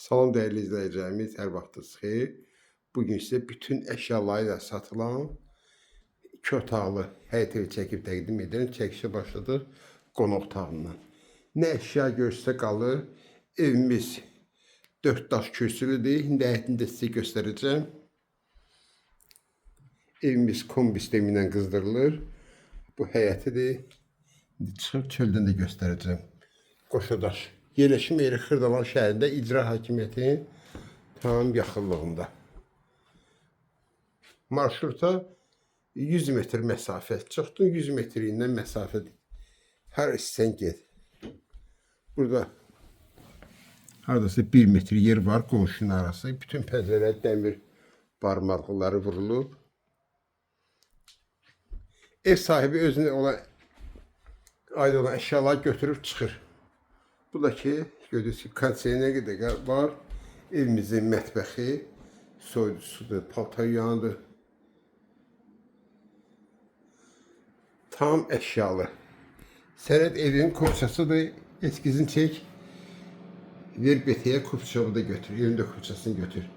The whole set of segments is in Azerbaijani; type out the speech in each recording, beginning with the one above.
Salam dəyərli izləyicilərimiz, hər vaxtınız xeyir. Bugün sizə bütün əşyaları ilə satılan iki otaqlı həyət evi çəkib təqdim edirəm. Çəkişə başladıq qonaq otağından. Nə əşya görsə qalır. Evimiz 4 daş kürsülüdür. İndi həyətini də sizə göstərəcəm. Evimiz kombi sistemi ilə qızdırılır. Bu həyətidir. İndi çıxıb çöldən də göstərəcəm. Qoşadaş. Yerləşim yeri Xırdalan şəhərində icra hakimiyyətinin tam yaxınlığında. Marşruta 100 metr məsafə. Çıxdın 100 metrindən məsafədir. Hər istəsən get. Burada hardasa 1 metr yer var qonşunun arası. Bütün pəncərələr dəmir barmaqları vurulub. Ev sahibi özünə olan aid olan əşyaları götürüb çıxır. Bu da ki, gördüyünüz kimi kondisioner qədər var. Evimizin mətbəxi, soyuducusudur, paltar yanıdır. Tam əşyalı. Sənəd evin kupçasıdır. Eskizini çək. Ver BT-yə kupçamı da götür. Evin də kupçasını götür.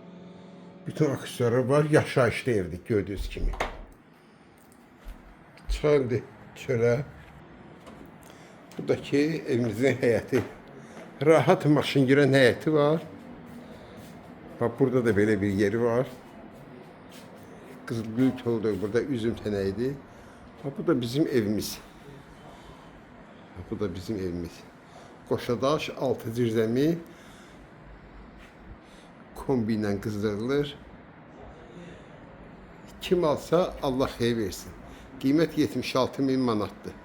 Bütün aksesuarı var. Yaşayışlı evdir gördüyünüz kimi. Çıxan çölə. Buradakı evimizin həyəti. Rahat maşın girən həyəti var. Bax burada da belə bir yeri var. Qızılgül toludur. Burada üzüm tənəyidir. Bax bu da bizim evimiz. Bax, bu da bizim evimiz. Qoşadaş, altı zirzəmi kombi ilə qızdırılır. Kim alsa Allah xeyir versin. Qiymət 76 min manatdır.